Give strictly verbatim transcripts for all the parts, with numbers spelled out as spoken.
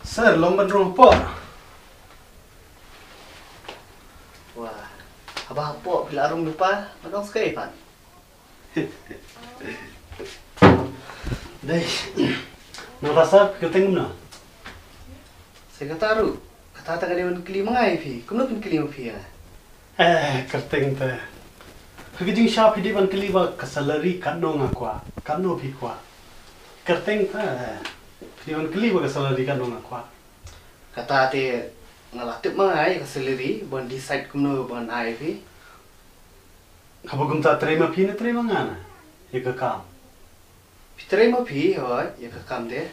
Sir, long ban rung hapoh. Wah, haba hapoh phi la rung lypa, nga dang skai pat. Dei. Nangta sir, kyrteng kumno? Sa kata ruh, kata ta ka dei ban kylli ma nga ïa phi. Kumno phin kylli ma phi ïa nga? Eh, kyrteng te. Phi ka jingshisha phi dei ban kylli ba ka salary katno nga kwah, katno phi kwah. Kyrteng te. Phi dei ban kylli ba ka salary katno nga kwah. Kata te nga la tip ma nga ïa ka salary ban decide kumno ban ai phi. Haba kumta trei ma phi ne trei ma nga na ïa ka kam? Phi trei ma phi, hooid, ïa ka kam te.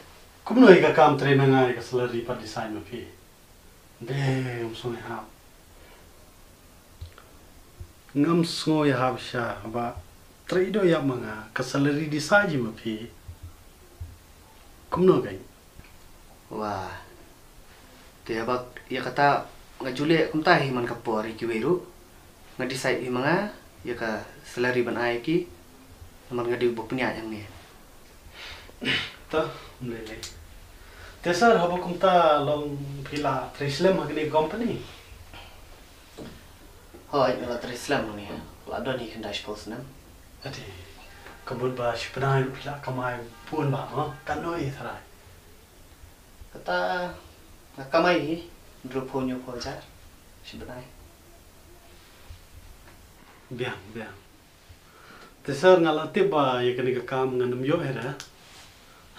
Kumno ïa ka kam trei ma nga ïa ka salary pat decide ma phi? Dei, ngam sngew ïahap. Ngam sngew ïahap shisha ba trei dei ïa ma nga, ka salary decide ma phi. Kumno kein? Wah. Te haba ïa kata nga ju leh kumta hi man ka por ïa kiwei ruh. Nga decide hi ma nga ïa ka salary ban ai ki. Namar nga dei uba pynïaid hangne. Ta, ym lei lei. Te sir, haba kumta long phi la trei slem ha kane ka company? Hooid, nga la trei slem hangne. La don hi khyndai shiphew snem. Ate, ka mut ba shi bnai ruh phi la kamai bun bha, ha? Katno hi tharai? Kata nga kamai hi hynriewphew hynñiewphew hajar shi bnai. Biang, biang. Te sir, nga la tip ba ïa kane ka kam ngan ym ïoh hi re.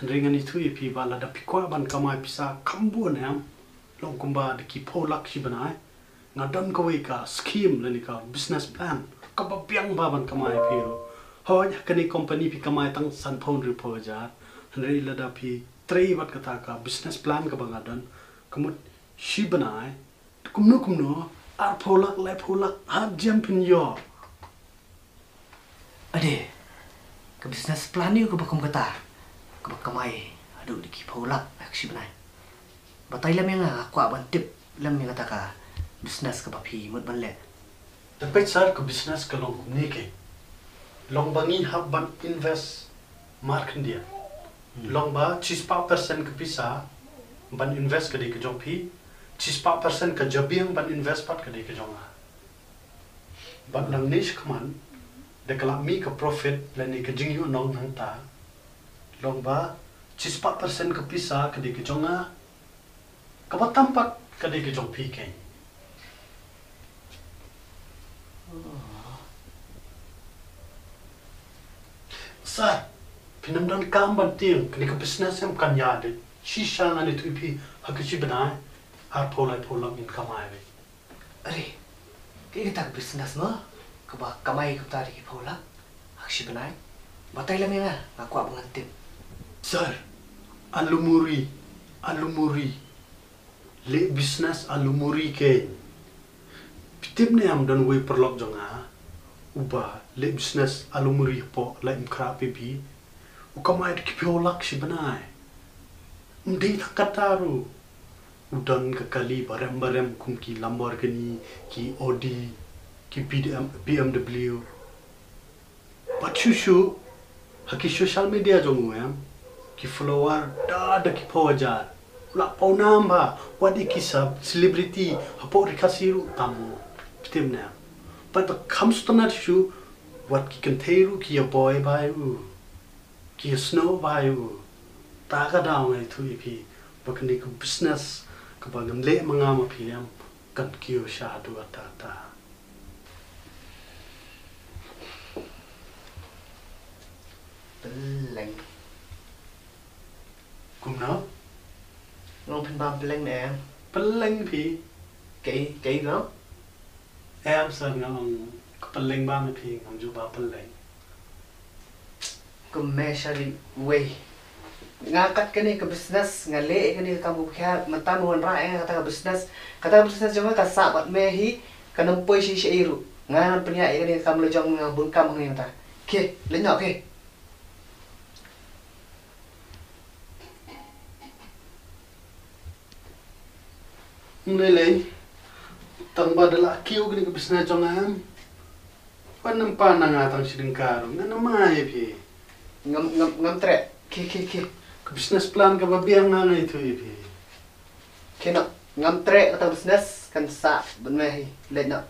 Hynrei ngan ïathuh ïa phi ba lada phi kwah ban kamai pisa kham bun em, long kumba da ki phew lak shi bnai, nga don kawei ka scheme lane ka business plan kaba biang bha ban kamai ïa phi ruh. Hooid, ha kane company phi kamai tang sanphew hynriewphew hajar. Hynrei lada phi trei bad kata ka business plan kaba nga don, ka mut shi bnai, kumno kumno, arphew lak, laiphew lak, ha jem phin ïoh. Ade, ka business plan ïa u kaba kum kata, kaba kamai haduh da ki phew lak ha ka shi bnai. Batai lem ïa nga, nga kwah ban tip lem ïa kata ka business kaba phi mut ban leh. Te peit sir, ka business ka long kumne kein. Long ba ngi hap ban invest markhyndiat. Hmm. Long ba shispah percent ka pisa ban invest ka dei ka jong phi, shispah percent ka jabieng ban invest pat ka dei ka jong nga. Bad nangne shakhmat, da ka la mih ka profit lane ka jingïohnong nangta, long ba shispah percent ka pisa ka dei ka jong nga, kaba tam pat ka dei ka jong phi kein. Sir, phin ym donkam ban tieng, kane ka business em kan ïaid. Shisha ngan ïathuh ïa phi, ha ka shi bnai arphew laiphew lak ngin kamai beit. Are, kaei kata ka business mo, kaba kamai kumta da ki phew lak ha ka shi bnai? Batai lem ïa nga, nga kwah ban ngan tip. Sir, alu muri, alu muri. Leh business alu muri kein. Phi tip ne em, don uwei u paralok jong nga uba leh business alu muri hapoh Laitumkhrah P B. U kamai da ki phew lak shi bnai. Ym dei tang kata ruh, u don ka kali barem barem kum ki Lamborghini, ki Audi, ki B M, B M W. Bad shuh shuh, ha ki social media jong u em, ki follower da da ki phew hajar. U la pawnam bha, wat ïa ki sub celebrity hapoh ri Khasi ruh tam mo. Phi tip ne em. Bad ba kham sngewtynnat shuh, wat ki kynthei ruh ki ïa boi bha ïa u, ki ïa snoh bha ïa u. Ta ka daw nga ïathuh ïa phi ba kane ka business kaba ngan leh ma nga ma phi em, kan kiew sha haduh katta katta. Pylleng. Kumno? Nga ong phin bam pylleng ne em? Pylleng phi. Kaei, kaei no? Em sir, nga ong ka pylleng bam phi, ngam ju bam pylleng. Khublei shibun wei. Nga kat kane ka business, nga leh kane ka kam kaba khia, mynta me wanrah ïa nga kata ka business. Kata ka business jong nga ka sah bad me hi, kan ym poi shisha ei ruh. Nga ngan pynïaid ïa kane ka kam la jong nga bun kam hangne mynta. Khie, leit noh khie. Ym lei lei. Tang ba da la kiew kane ka business jong nga em. Wan nym pan na nga tang shi tyngka ruh, ngan ym ai ïa phi. Ngam, ngam, ngam treh. Khie, khie, khie. Ka business plan kaba biang nga ngan ïathuh ïa phi. Khie noh, ngam treh kata business, kan sah ban me hi, leit noh.